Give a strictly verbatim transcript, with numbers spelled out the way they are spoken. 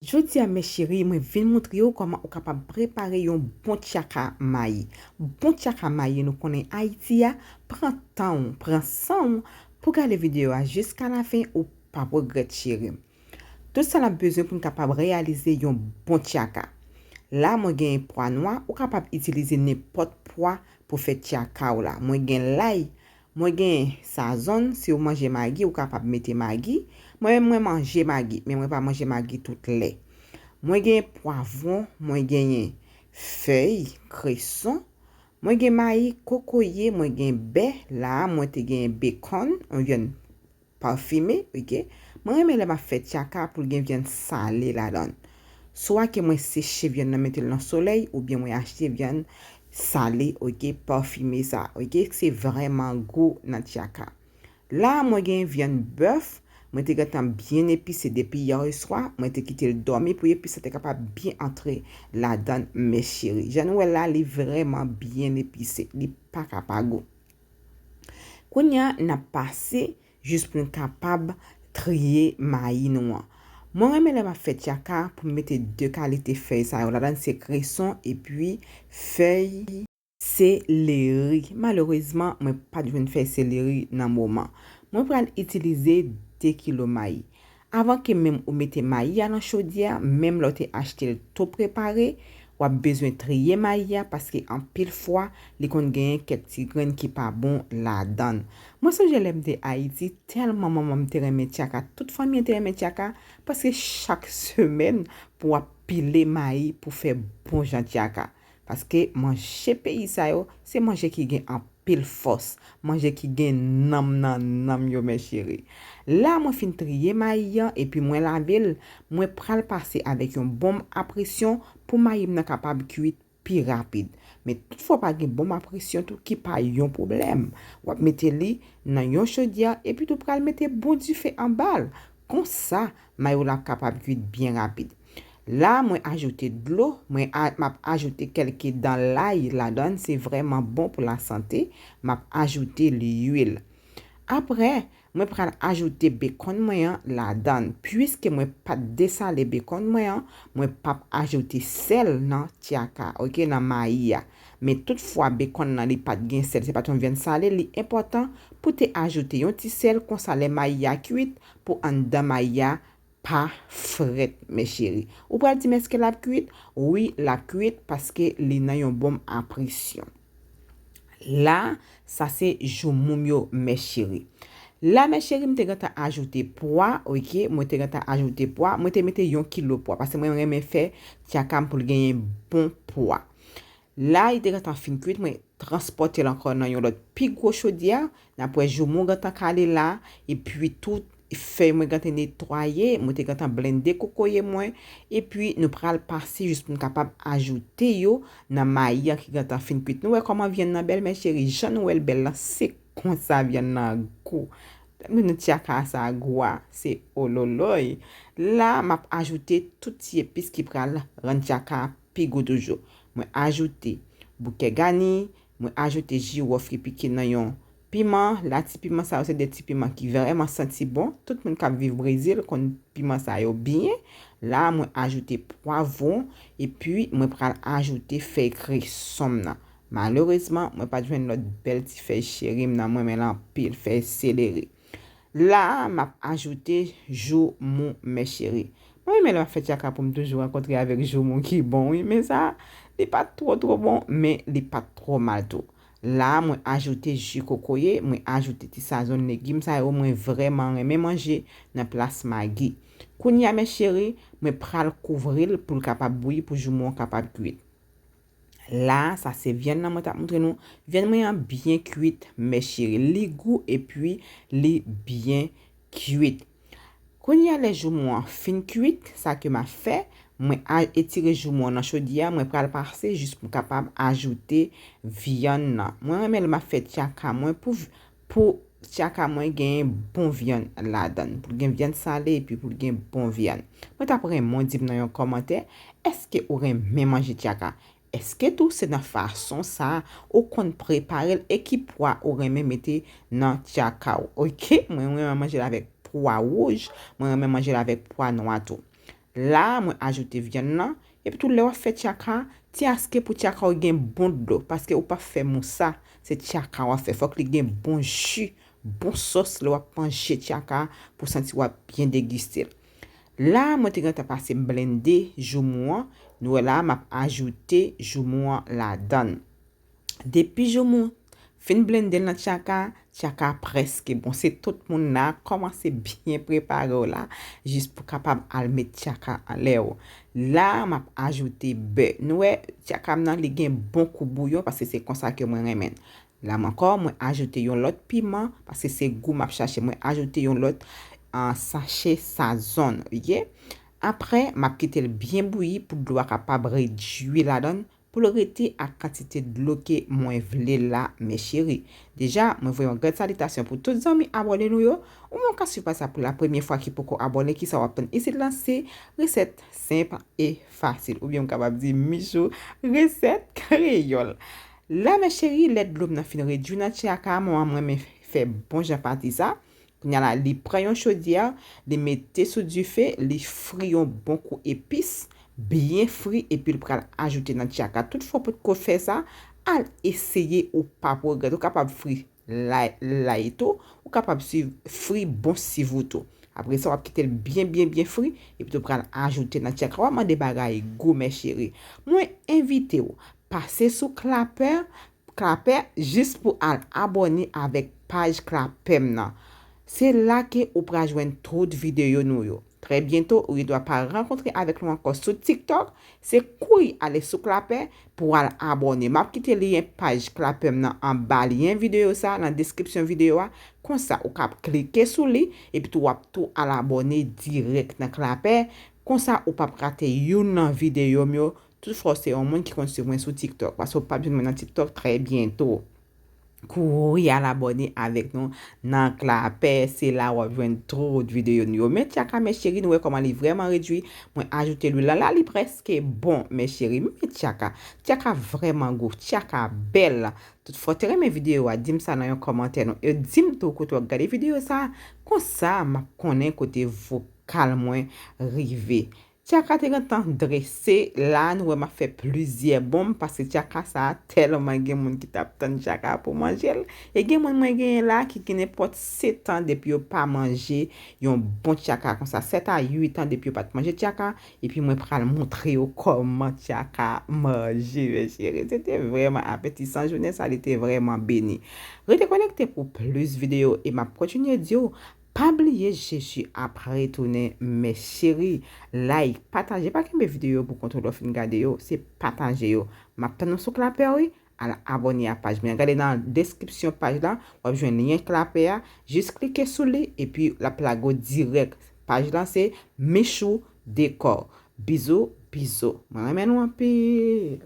Jodi a, mes chéries, mwen vin montre w kòman ou kapab prepare yon bon tchaka mayi. Bon tchaka mayi, nou konnen Ayiti a, pran tan w, pran san w pou gade videyo a jiska lafen, ou p ap regrèt, cheri. Tout sa n ap bezwen pou n kapab reyalize yon bon tchaka. La, mwen genyen pwa nwa, ou kapab itilize nenpòt pwa pou fè tchaka w la. Mwen gen lay, mwen gen sazon, si w manje magi, ou kapab mete magi. Mwen menm, mwen manje magi, men mwen pa manje magi tout lè. Mwen gen pwavwon, mwen genyen fèy kreson, mwen gen mayi kokoye, mwen gen bè, la a mwen te gen bekòn, yon vyann pafime, oke. Mwen renmen lè m ap fè tchaka pou l gen vyann sale ladan l. Swa ke mwen seche vyann nan, mete l nan solèy, oubyen mwen achte vyann sale, oke, pafime sa, oke. Se vrèman gou nan tchaka. La, mwen gen vyann bèf, mwen te gentan byen epise depi yè swa, mwen te kite l dòmi pou epis la te kapab byen antre ladan l, mes chéries. Jan nou wè la, li vrèman byen epise, li pa ka pa gou. Kounye a, n ap pase jis pou n kapab triye mayi nou an. Mwen renmen lè m ap fè tchaka pou m mete de kalite fèy sa yo ladan l, se kreson epi fèy seleri. Malerezman, mwen pa t jwenn fèy seleri nan moman. Mwen pral itilize de kilo mayi. Avan ke menm ou mete mayi a nan chodyè a, menm lè w te achte l tou prepare, w ap bezwen triye mayi a paske anpil fwa, li konn genyen kèk ti grenn ki pa bon ladan l. Mwen sonje lè m te Ayiti, tèlman manman m te renmen tchaka, tout fanmi an te renmen tchaka, paske chak semèn pou w ap pile mayi pou fè bon jan tchaka. Paske manje peyi sa yo, se manje ki gen anpil fòs, manje ki gen nanm nan nanm yo, mes chéries. La, mwen fin triye mayi an, epi mwen lave l, mwen pral pase avèk yon bonm a presyon pou mayi m nan kapab kwit pi rapid. Men toutfwa pa gen bonm a presyon tou ki pa yon pwoblèm. W ap mete li nan yon chodyè, epi tou pral mete bon dife anba l. Konsa, mayi w la ap kapab kwit byen rapid. La, mwen ajoute dlo, mwen a, m ap ajoute kèlke dan lay ladan l, se vrèman bon pou lasante. M ap ajoute lwil. Apre, mwen pral ajoute bekòn mwen an ladan l. Piske mwen pa t desale bekòn mwen an, mwen p ap ajoute sèl nan tchaka, oke, nan mayi a. Men toutfwa, bekòn nan, li pa t gen sèl, se pa t yon vyann sale, li enpòtan pou te ajoute yon ti sèl, konsa lè mayi a kwit, pou anndan mayi a pa frèt, mes chéries. Ou pral di m èske l ap kwit? Wi, l ap kwit paske li nan yon bonm a presyon. La, sa se joumou m yo, mes chéries. La, mes chéries, m te gentan ajoute pwa, oke, mwen te gentan ajoute pwa, mwen te mete yon kilo pwa, paske mwen renmen fè tchaka m pou l genyen bon pwa. La, li te gentan fin kwit, mwen transpòte l ankò nan yon lòt pi gwo chodyè. N ap wè joumou gentan kale la, epi tout fèy mwen gentan netwaye, mwen te gentan blende kokoye mwen, epi nou pral pase jis pou n kapab ajoute yo nan mayi an ki gentan fin kwit. Nou wè kòman vyann nan bèl, mes chéries, jan nou wè l bèl la, se konsa vyann nan gou. Tande tchaka sa gou a, se ololoy. La, m ap ajoute tout ti epis ki pral rann tchaka a pi gou toujou. Mwen ajoute bouke gani, mwen ajoute jiwòf ki pike nan yon piman. La, ti piman sa yo se de ti piman ki vrèman santi bon. Tout moun k ap viv Brezil konn piman sa yo byen. La, mwen ajoute pwavwon, epi mwen pral ajoute fèy kreson m nan. Malerezman, mwen pa t jwenn lòt bèl ti fèy cheri m nan, mwen renmen l anpil, fèy seleri. La a, m ap ajoute joumou, mes chéries. Mwen renmen lè m ap fè tchaka pou m toujou rankontre avèk joumou ki bon, wi, men sa, li pa t twò, twò bon, men li pa t twò mal tou. La a, mwen ajoute ji kokoye, mwen ajoute ti sazon legim sa yo, mwen vrèman renmen manje nan plas magi. Kounye a, mes chéries, mwen pral kouvri l pou l kapab bouyi, pou joumou an kapab kwit. La, sa se vyann nan mwen t ap montre nou. Vyann mwen an byen kwit, mes chéries. Li gou epi li byen kwit. Kounye a, lè joumou an fin kwit, sa ke m ap fè, mwen a, etire joumou an nan chodyè a, mwen pral pase jis pou m kapab ajoute vyann nan. Mwen renmen lè m ap fè tchaka mwen pou, pou tchaka mwen genyen bon vyann ladan l. Pou l gen vyann sale epi pou l gen bon vyann. Mwen t ap renmen w di m nan yon kòmantè, èske ou renmen manje tchaka? Èske tou se nan fason sa a ou konn prepare l e ki pwa ou renmen mete nan tchaka w? Oke, mwen renmen manje l avèk pwa wouj, mwen renmen manje l avèk pwa nwa tou. La, mwen ajoute vyann nan. Epi tou, lè w ap fè tchaka, ti aske pou tchaka w gen bon dlo, paske ou p ap fè mousa, se tchaka w ap fè. Fòk li gen bon ji, bon sòs lè w ap manje tchaka pou santi w ap byen degiste l. La, mwen te gentan pase m blende joumou an. Nou wè la, m ap ajoute joumou an ladan l. Depi joumou fin blende l nan tchaka, tchaka prèske bon. Se tout moun la kòmanse byen prepare w la, jis pou kapab al met tchaka anlè w. La, m ap ajoute bè. Nou wè, tchaka m nan, li gen bon kou bouyon, paske se konsa ke mwen renmen l. La m ankò, mwen ajoute yon lòt piman, paske se gou m ap chache. Mwen ajoute yon lòt, ah, sache sazon, oke? Apre, m ap kite l byen bouyi pou dlo a kapab redui ladan l, pou l rete ak kantite dlo ke mwen vle l la, mes chéries. Deja, mwen voye yon gran salitasyon pou tout zanmi abòne nou yo. Ou menm k ap swiv paj sa pou la premyè fwa ki poko abòne, kisa w ap tann isit la? Se resèt senp e fasil. Oubyen m kapab di Michou resèt kreyòl. La, mes chéries, lè dlo m nan fin redui nan tchaka, mwen, mwen renmen fè bon jan pati sa. Kounye a la, li pran yon chodyè, li mete sou dife, li fri yon bon kou epis, byen fri, epi l pral ajoute nan tchaka. Toutfwa w potko fè sa, al eseye, ou p ap regrèt. Ou kapab fri lay, lay tou, ou kapab swi-, fri bon sivou tou. Apre sa, w ap kite l byen, byen, byen fri, epi tou pral ajoute nan tchaka. W ap mande bagay gou, mes chéries. Mwen envite w, pase sou klapè, klapè, jis pou al abòne avèk paj klapè m nan. Se la ke ou pral jwenn tout videyo nou yo. Trè byento, ou gendwa pa rankontre avèk nou ankò sou TikTok. Se kouri ale sou klapè pou al abòne. M ap kite lyen paj klapè m nan anba lyen videyo sa, nan deskripsyon videyo a. Konsa, ou kab klike sou li, epi tou w ap tou al abòne dirèk nan klapè. Konsa, ou p ap rate youn nan videyo m yo. Toutfwa, w se yon moun ki konn swiv mwen sou TikTok, paske w p ap jwenn mwen nan TikTok trè byento. Kouri al abòne avèk nou nan klapè, se la w ap jwenn tout videyo nou yo. Men tchaka, mes chéries, nou wè kòman li vrèman redui. Mwen ajoute lwil la, la li prèske bon, mes chéries. Men tchaka, tchaka vrèman gou, tchaka bèl. Toutfwa, w te renmen videyo a, di m sa nan yon kòmantè non. E di m tou kote w ap gade videyo sa, konsa m ap konnen kote vokal mwen rive. Tchaka te gentan drese, la nou wè m ap fè plizyè bonm, paske tchaka sa a tèlman gen moun ki t ap tann tchaka pou manje l. E gen moun mwen genyen la ki gen nenpòt sèt an depi yo pa manje yon bon tchaka konsa, sèt a uit an depi yo pa t manje tchaka, epi mwen pral montre yo kòman tchaka manje, mes chéries. Se te vrèman apetisan, jounen sa li te vrèman beni. Rete konekte pou plis videyo e m ap kontinye di w, pa bliye Jezi ap retounen, mes chéries. Like, pataje, pa kenbe videyo pou kont ou lè w fin gade yo, se pataje yo. M ap tann ou sou klapè wi, al abòne a paj mwen. Gade nan deskripsyon paj la, w ap jwenn lyen klapè a, jis klike sou li, epi l ap lage w dirèk. Paj la se Michou Decor. Bizou, bizou. Mwen renmen nou anpil.